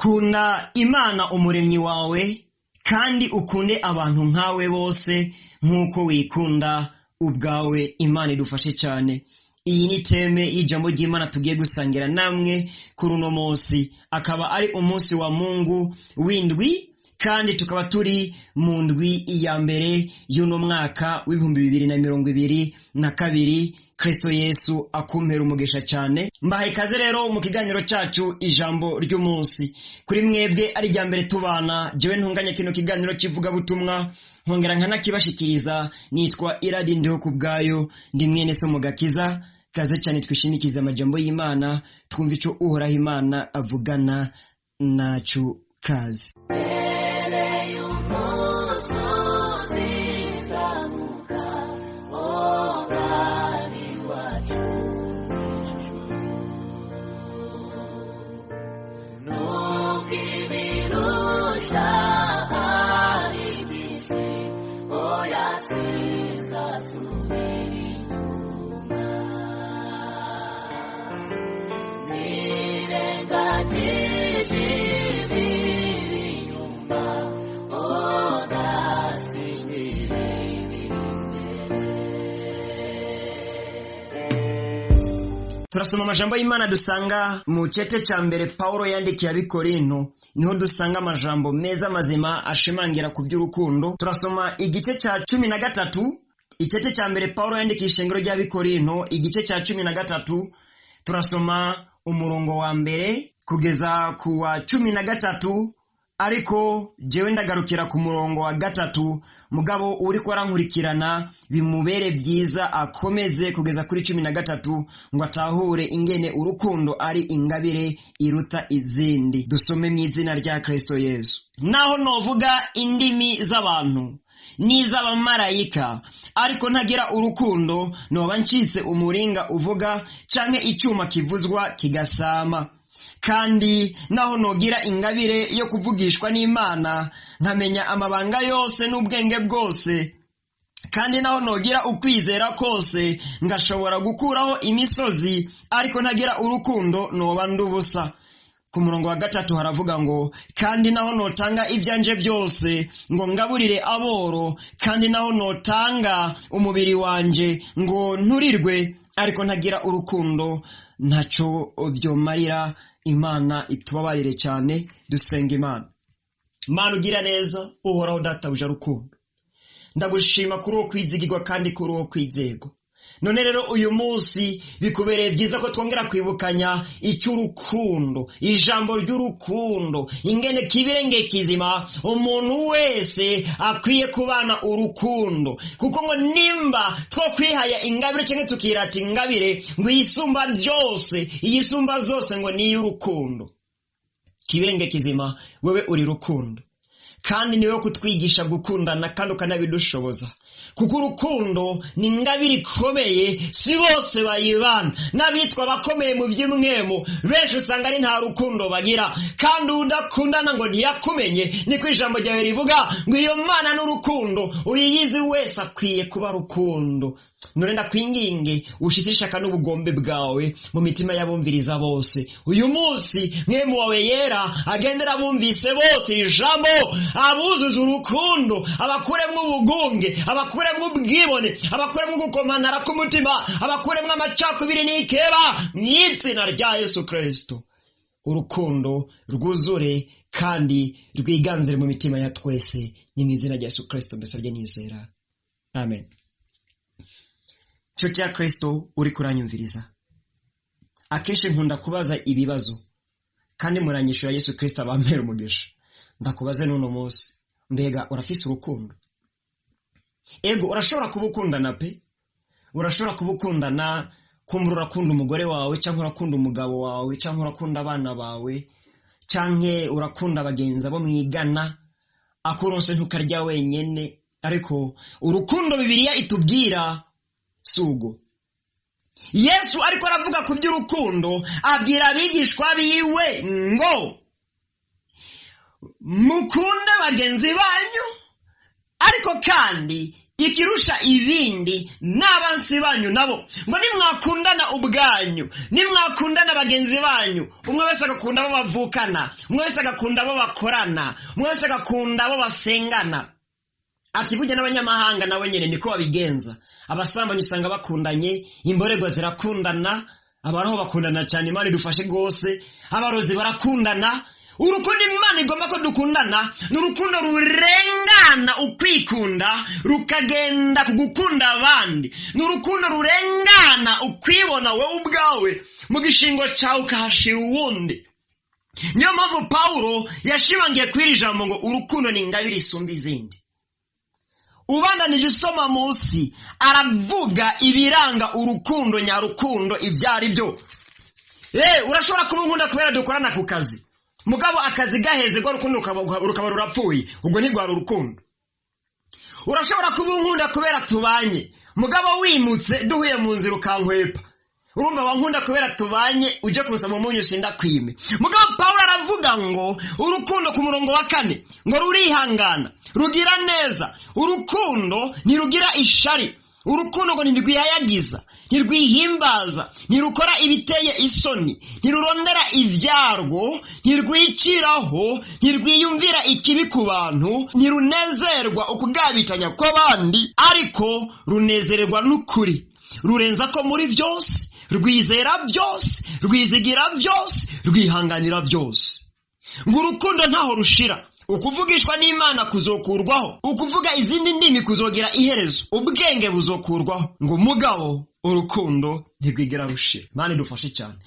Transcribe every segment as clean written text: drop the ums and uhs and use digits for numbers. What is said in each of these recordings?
Kunda Imana umuremyi wawe, kandi ukunde abantu nkawe bose nk'uko wikunda ubwawe. Imana idufashe cyane. Iyi ni thème y'ijambo ry'Imana tugiye gusangira namwe kuri uno munsi, akaba ari umunsi wa Mungu w'indwi, kandi tukaba turi mu ndwi ya mbere y'uno mwaka w'2022. Kristo Yesu akumpera umugisha cyane. Mbahaye ikaze rero mu kiganiro cyacu Ijambo ry'Umunsi. Kuri mwebwe ari rya mbere tubana, jewe ntunganya kino kiganiro cy'ivugabutumwa, nkongera nkanakibashikiriza, nitwa Iradi Ndiho ku bwayo, ndi mwene so mu gakiza. Kaze cyane twishimikize amajambo y'Imana, twumva ico Uhoraho Imana avugana nacu. Kaze. Mbere y'umusozi zamuka, umwami wacu ijuru. Nuko ibirusha ari byinshi, oya sinzasubira inyuma. Nirengagije ibiri inyuma, ona sinkiri ibiri imbere. Turasoma amajambo y'Imana dusanga mu cete cya mbere Paulo yandikiye Abikorinto. Niho dusanga amajambo meza mazima ashimangira ku by'urukundo. Turasoma igice cya 13, icete cya mbere Paulo yandikiye ishengero ry'Abikorinto, igice cya 13, turasoma umurongo wa mbere kugeza ku wa 13, ariko jewe ndagarukira ku murongo wa gatatu. Mugabo uriko arankurikirana bimubere byiza akomeze kugeza kuri 13 ngo atahure ingene urukundo ari ingabire iruta izindi. Dusome mu izina rya Kristo Yesu. Naho novuga indimi z'abantu n'iz'abamarayika, ariko ntagira urukundo, noba ncitse umuringa uvuga canke icyuma kivuzwa kigasama. Kandi naho nogira ingabire yo kuvugishwa n'Imana, nkamenya amabanga yose n'ubwenge bwose, kandi naho nogira ukwizera kose ngashobora gukuraho imisozi, ariko ntagira urukundo, noba ndubusa. Ku murongo wa gatatu haravuga ngo: kandi naho notanga ibyanje byose ngo ngaburire aboro, kandi naho notanga umubiri wanje ngo nturirwe, ariko ntagira urukundo, ntaco byomarira. Imana itubabarire cyane. Dusenga Imana. Mana ugira neza, Uhoraho Databuja rukundo, ndagushima kuri uwo kwizigirwa kandi kuri uwo kwizerwa. None rero uyu munsi bikubereye byiza ko twongera kwibukanya icy'urukundo, ijambo ry'urukundo, ingene kibirenge kizima umuntu wese akwiye kubana urukundo, kuko ngo nimba two kwihaya ingabire cyangwa tukirata ingabire, ngo iyisumba byose, iyisumba zose, ngo ni iy'urukundo. Kibirenge kizima, wewe uri rukundo, kandi niwe kutwigisha gukundana kandi ukanabidushoboza, kuko urukundo ni ingabire ikomeye, si bose bayibana. N'abitwa abakomeye mu by'imwemu benshi usanga ari nta rukundo bagira, kandi udakundana ngo ntiyakumenye. Niko ijambo ryawe rivuga ngo iyo Mana n'urukundo, uyiyizi wese akwiye kuba rukundo. None ndakwinginge ushitse ishaka n'ubugombe bwawe mu mitima y'abumviriza bose uyu munsi. Mwemu wawe yera agendera abumvise bose iri jambo, abuzuze urukundo, abakuremwo ubugunge, abakuremwo ubwibone, abakuremwo ugukomanara k'umutima, abakuremwo amacakubiri n'ikeba, mu izina rya Yesu Kristo. Urukundo rwuzure kandi rwiganzire mu mitima ya twese. Ni mu izina rya Yesu Kristo mbisabye nizera, amen. Nshuti ya Kristo uri kuranyumviriza, akenshi nkunda kubaza ibibazo kandi muranyishura. Yesu Kristo abampera umugisha. Ndakubaze n'uno munsi: mbega urafise urukundo? Ego, urashobora kuba ukundana pe, urashobora kuba ukundana, kumbura urakunda umugore wawe, cyangwa urakunda umugabo wawe, cyangwa urakunda abana bawe, cyangwa urakunda bagenzi abo mwigana, akuronse ntukarya wenyene. Ariko urukundo Bibiliya itubwira si ugo. Yesu ariko aravuga ku by'urukundo, abwira abigishwa biwe ngo mukunde bagenzi banyu, ariko kandi Ikirusha ibindi n'abansi banyu nabo, ngo nimwakundana ubwanyu, nimwakundana bagenzi banyu, umwe wese agakunda abo bavukana, umwe wese agakunda abo bakorana, umwe wese agakunda abo basengana. Ati burya n'abanyamahanga nabo nyene niko babigenza. Abasambanyi usanga bakundanye, imborerwa zirakundana, abaroho bakundana cyane, Imana idufashe rwose, abarozi barakundana. Urukundo Imana igomba ko dukundana ni urukundo rurengana ukwikunda rukagenda ku gukunda abandi, ni urukundo rurengana ukwibona wowe ubwawe mu gishingo cyawe ukahashira uwundi. Niyo mpamvu Pawulo yashimangiye kuri iri jambo ngo urukundo ni ingabire isumba izindi. Ubandanije usoma munsi aravuga ibiranga urukundo nyarukundo ibyo ari byo. Urashobora kuba unkunda kubera dukorana ku kazi, mugabo akazi gaheze rwa rukundo rukaba rurapfuye, ubwo ntirwari urukundo. Urashobora kuba unkunda kubera tubanye, mugabo wimutse duhuye mu nzira ukankwepa, urumva wankunda kubera tubanye, uje kunsaba umunyu sindakwime. Mugabo Pawulo aravuga ngo urukundo ku murongo wa 4 ngo rurihangana, rugira neza, urukundo ntirugira ishari, urukundo ngo ntirwihayagiza, ntirwihimbaza, ntirukora ibiteye isoni, ntirurondera ibyarwo, ntirwiciraho, ntirwiyumvira ikibi ku bantu, ntirunezerwa ukugabitanya kw'abandi, ariko runezererwa n'ukuri, rurenza ko muri byose, rwizera byose, rwizigira byose, rwihanganira byose. Ngo urukundo ntaho rushira. Ukuvugishwa n'Imana kuzokurwaho, ukuvuga izindi ndimi kuzogera iherezo, ubwenge buzokurwaho, ngo mugabo urukundo ntirwigera rushira. Imana idufashe cyane.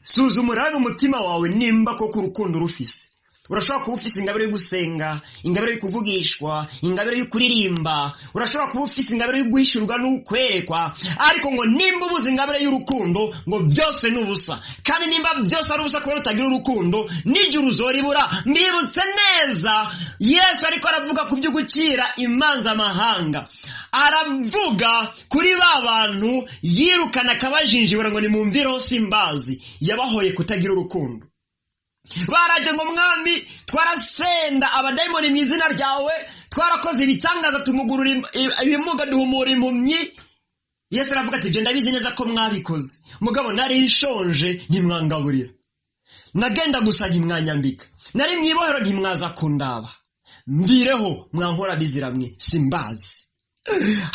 Suzuma urabe umutima wawe nimba koko urukundo rufise. Urashobora kuba ufise ingabire yo gusenga, ingabire yo kuvugishwa, ingabire yo kuririmba, urashobora kuba ufise ingabire yo guhishurwa n'ukwerekwa, ariko ngo nimba ubuze ingabire y'urukundo ngo byose ni ubusa. Kandi nimba byose ari ubusa kubera utagira urukundo, n'ijuru uzoribura. Mbibutse neza, Yesu ariko aravuga ku byo gucira imanza amahanga, aravuga kuri ba bantu yirukana akabajinjibura ngo nimumvireho simbazi, yabahoye kutagira urukundo. Baraje ngo mwami twarasenda abadayimoni mu izina ryawe, twarakoze ibitangaza, tumugurura ibimuga, duhumura impumyi. Yesu aravuga ati ibyo ndabizi neza ko mwabikoze, mugabo nari nshonje ntimwangaburira, nagenda gusa ntimwanyambika, nari mu ibohero ntimwaza kundaba, mvireho mwankora biziramwe simbazi.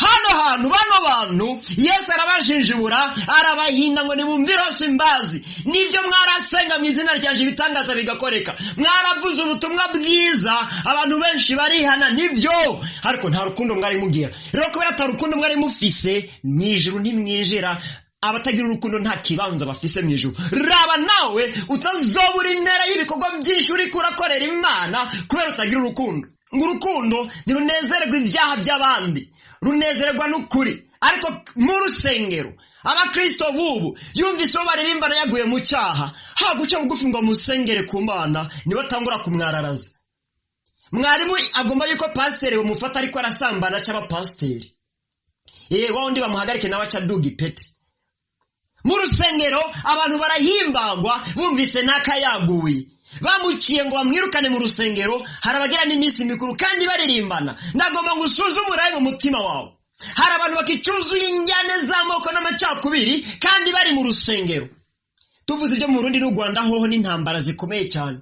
Hano hantu bano bantu Yesu arabajinjibura, arabahinda ngo nimumvireho simbazi. Nibyo mwarasenga mu izina ryanje ibitangaza bigakoreka, mwaravuze ubutumwa bwiza abantu benshi barihana, nibyo, ariko nta rukundo mwari mugira. Rero kubera ata rukundo mwari mufise, mu ijuru ntimwinjira. Abatagira urukundo nta kibanza bafise mu ijuru. Raba nawe utazobura intera y'ibikorwa byinshi uriko urakorera Imana kubera utagira urukundo. Ngo urukundo ntirunezererwa ibyaha by'abandi, runezererwa n'ukuri. Ariko mu rusengero abakristo bubu yumvise uwo baririmbana yaguye mu cyaha, haguca bugufi ngo musengere ku Mana, niwe atangura kumwararaza. Mwarimu agomba yuko pasiteri bamufata ariko arasambana cy'aba pasiteri, wa wundi bamuhagarike nawe aca aduga ipeti. Mu rusengero abantu barahimbagwa bumvise n'akayaguye, bamuciye ngo bamwirukane mu rusengero. Hari abagira n'iminsi mikuru kandi baririmbana. Ndagomba ngo usuzume urabe mu mutima wawe. Hari abantu bakicuzuye injyane z'amoko n'amacakubiri kandi bari mu rusengero. Tuvuze ibyo mu Burundi n'u Rwanda hoho n'intambara zikomeye cyane.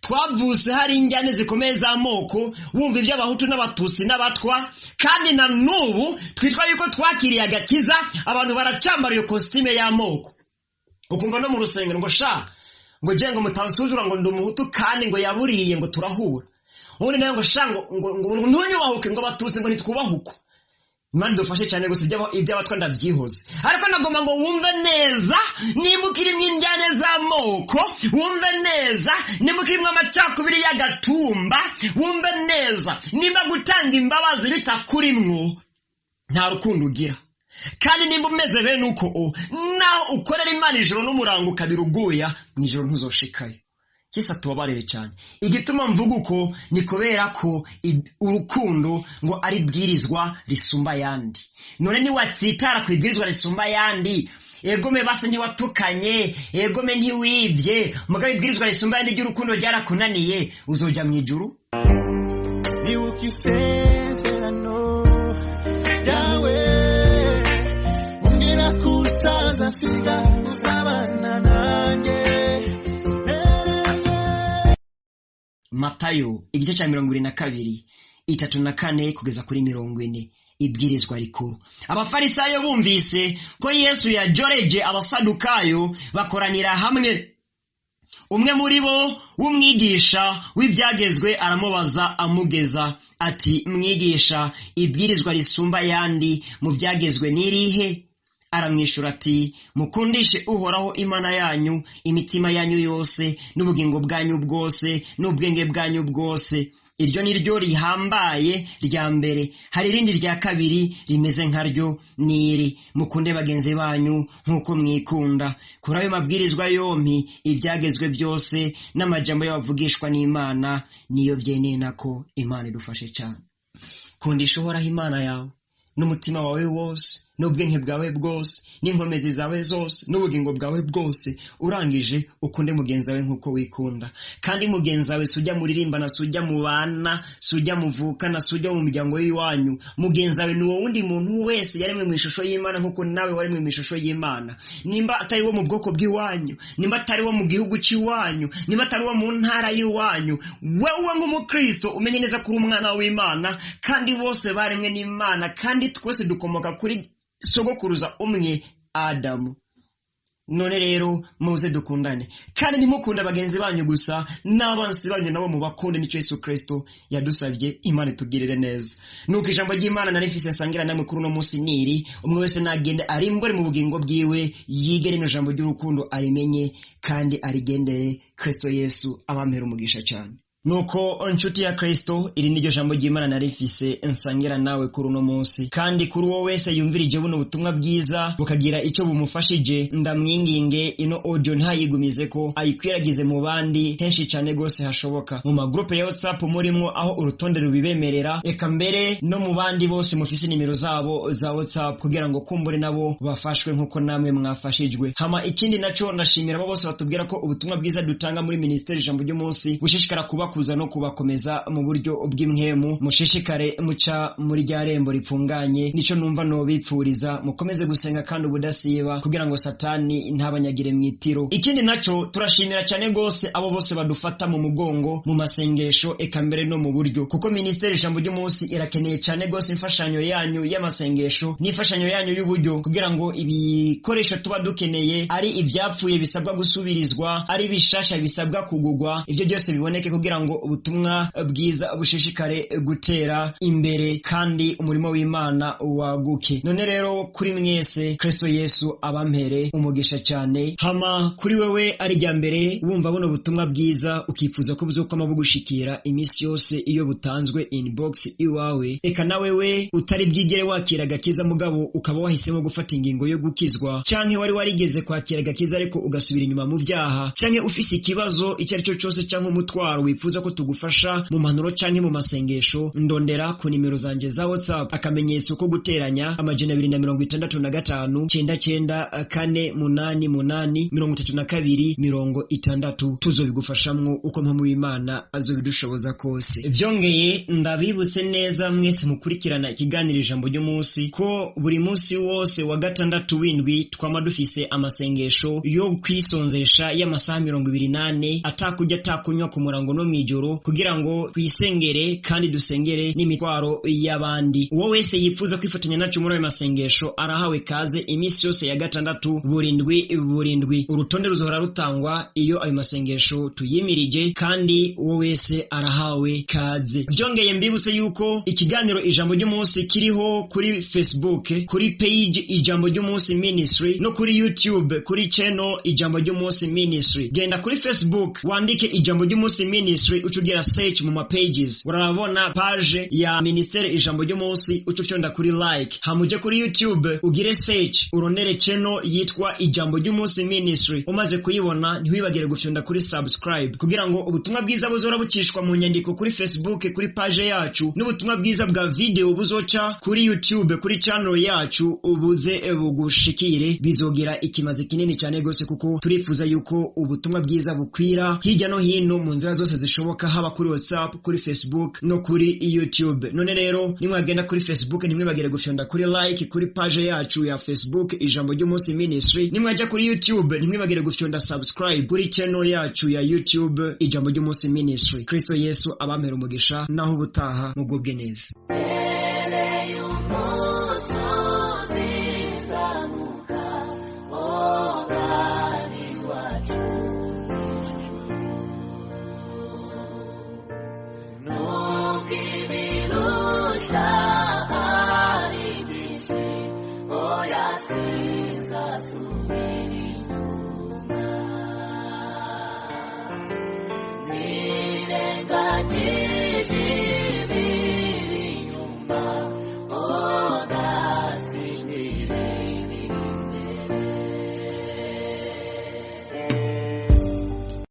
Twavuse hari injyane zikomeye z'amoko, wumva iby'abahutu n'abatutsi n'abatwa, kandi na n'ubu twitwa yuko twakiriye agakiza, abantu baracambara iyo kositime y'amoko. Ukumva no mu rusengero ngo sha, ngo je ngo mutansuzura ngo ndi umuhutu kandi ngo yaburiye ngo turahura. Ubundi nawe ngo sha ngo ntunyubahuke ngo abatutsi ngo nitwubahuke. Imana idufashe cyane gusa iby'abatwa ndavyihoze. Ariko nagomba ngo wumve neza nimba ukirimwo injyane z'amoko, wumve neza nimba ukirimwo amacakubiri y'agatumba, wumve neza nimba gutanga imbabazi bitakurimwo, nta rukundo ugira. Kandi nimba umeze bene uko, naho ukorera Imana ijoro n'umurango ukabiruguya, mu ijoro ntuzoshikayo. Kisa tubabarire cyane. Igituma mvuga uko ni kubera ko urukundo ngo ari bwirizwa risumba yandi. None ni watsitara ku ibwirizwa risumba yandi, egome basa ntiwatukanye, egome ntiwibye, mugabo ibwirizwa risumba yandi ry'urukundo ryarakunaniye, uzoja mu ijuru? Nibuka isezerano ryawe, umbwira ko utazasiga, uzabana nanjye. Matayo igice cya 22, 34 kugeza kuri 40. Ibwirizwa rikuru. Abafarisayo bumvise ko Yesu yajoreje abasadukayo, bakoranira hamwe. Umwe muri bo w'umwigisha w'ibyagezwe aramubaza amugeza ati: "Mwigisha, ibwirizwa risumba ayandi mu byagezwe n'irihe?" Aramwishyura ati: "Mukundishe Uhoraho Imana yanyu imitima yanyu yose, n'ubugingo bwanyu bwose, n'ubwenge bwanyu bwose. Iryo ni ryo rihambaye rya mbere. Hari irindi rya kabiri rimeze nkaryo, n'iri: mukunde bagenzi banyu nk'uko mwikunda. Kuri ayo mabwirizwa yompi ibyagezwe byose n'amajambo y'abavugishwa n'Imana niyo byenenako." Imana idufashe cyane. Kundisha Uhoraho Imana yawe n'umutima wawe wose, n'ubwenge bwawe bwose, n'inkomezi zawe zose, n'ubugingo bwawe bwose. Urangije ukunde mugenzi wawe nk'uko wikunda. Kandi mugenzi wawe si ujya muririmbana, si ujya mubana, si ujya muvukana, si ujya mu muryango w'iwanyu. Mugenzi wawe ni uwo wundi muntu wese yaremwe mu ishusho y'Imana nk'uko nawe waremwe mu ishusho y'Imana. Nimba atari wo mu bwoko bw'iwanyu, nimba atari wo mu gihugu cy'iwanyu, nimba atari wo mu ntara y'iwanyu, wewe nk'umukristo umenye neza ko uri umwana w'Imana, kandi bose baremwe n'Imana, kandi twese dukomoka kuri sogokuruza umwe Adamu. None rero muze dukundane, kandi ntimukunda bagenzi banyu gusa, n'abansi banyu nabo mubakunde. Nicyo Yesu Kristo yadusabye. Imana itugirire neza. Nuko ijambo ry'Imana nari mfise nsangira namwe kuri uno munsi niri: umwe wese nagende arimbure mu bugingo bwiwe, yige rino jambo ry'urukundo, arimenye kandi arigendere. Kristo Yesu abampera umugisha cyane. Nuko nshuti ya Kristo, iri niryo jambo ry'Imana nari mfise nsangira nawe kuri uno munsi. Kandi kuri uwo wese yumvirije buno butumwa bwiza bukagira icyo bumufashije, ndamwinginge ino audio ntayigumize, ko ayikwiragize mu bandi henshi cyane gose hashoboka, mu magrupe ya WhatsApp murimwo aho urutonde rubibemerera, eka mbere no mu bandi bose mufise nimero zabo za WhatsApp, kugira ngo kumbure nabo bafashwe nkuko namwe mwafashijwe. Hama ikindi naco, ndashimira abo bose batubwira ko ubutumwa bwiza dutanga muri ministeri Ijambo ry'Umunsi bushishikara kubakuza no kubakomeza mu buryo bw'impwemu. Mushishikare muca muri rya rembo ripfunganye, nico numva nobipfuriza. Mukomeze gusenga kandi ubudasiba, kugira ngo Satani ntabanyagire mwitiro. Ikindi naco, turashimira cyane gose abo bose badufata mu mugongo mu masengesho, eka mbere no mu buryo, kuko ministeri Ijambo ry'Umunsi irakeneye cyane gose imfashanyo yanyu y'amasengesho n'imfashanyo yanyu y'uburyo, kugira ngo ibikoresho tuba dukeneye, ari ibyapfuye bisabwa gusubirizwa, ari bishasha bisabwa kugugwa, ibyo byose biboneke, kugira ngo ubutumwa bwiza bushishikare gutera imbere kandi umurimo w'Imana waguke. None rero kuri mwese, Kristo Yesu abampere umugisha cyane. Hama kuri wewe ari rya mbere wumva buno butumwa bwiza, ukifuza ko buzokwama bugushikira iminsi yose iyo butanzwe inbox iwawe, eka na wewe utari bwigere wakira agakiza mugabo ukaba wahisemo gufata ingingo yo gukizwa, canke wari warigeze kwakira agakiza ariko ugasubira inyuma mu byaha, canke ufise ikibazo icyo ari cyo cyose canke umutwaro wifuza ko tugufasha mu mpanuro canke mu masengesho, ndondera ku nimero zanje za WhatsApp: akamenyetso ko guteranya, 265 99 488 32 60. Tuzobigufashamwo uko mpamvu w'Imana azobidushoboza kose. Vyongeye ndabibutse neza mwese mukurikirana ikiganiro Ijambo ry'Umunsi ko buri munsi wose wa gatandatu w'indwi twama dufise amasengesho yo kwisonzesha y'amasaha 24, atakurya atakunywa, ku murango no mw'ijoro, kugira ngo twisengere kandi dusengere n'imitwaro y'abandi. Uwo wese yifuza kwifatanya nacu muri ayo masengesho arahawe kaze iminsi yose ya gatandatu, burindwi burindwi. Urutonde ruzohora rutangwa iyo ayo masengesho tuyimirije, kandi uwo wese arahawe kaze. Byongeye mbibutse yuko ikiganiro Ijambo ry'Umunsi kiriho kuri Facebook kuri page Ijambo ry'Umunsi Ministry, no kuri YouTube kuri channel Ijambo ry'Umunsi Ministry. Genda kuri Facebook wandike Ijambo ry'Umunsi Ministry, uca ugira search mu ma pages, urabona page ya Ministere Ijambo ry'Umunsi, uca ufyonda kuri like. Hama uje kuri YouTube ugire search, urondere channel yitwa Ijambo ry'Umunsi Ministry. Umaze kuyibona, ntiwibagire gufyonda kuri subscribe, kugira ngo ubutumwa bwiza buzora bucishwa mu nyandiko kuri Facebook kuri page yacu, n'ubutumwa bwiza bwa video buzoca kuri YouTube kuri channel yacu ubuze bugushikire. Bizogira ikimaze kinini cyane gose, kuko turifuza yuko ubutumwa bwiza bukwira hirya no hino mu nzira zose zishoboka. bishoboka, haba kuri WhatsApp, kuri Facebook no kuri YouTube. None rero nimwagenda kuri Facebook, ntimwibagire gufyonda kuri like kuri page yacu ya Facebook, Ijambo ry'Umunsi Ministry. Nimwajya kuri YouTube, ntimwibagire gufyonda subscribe kuri channel yacu ya YouTube, Ijambo ry'Umunsi Ministry. Kristo Yesu abampera umugisha, naho ubutaha, mugubwe neza. Mbere y'umusozi nzamuka, Mwami wacu ijuru. Nuko ibirusha ari byinshi, oya sinzasubira.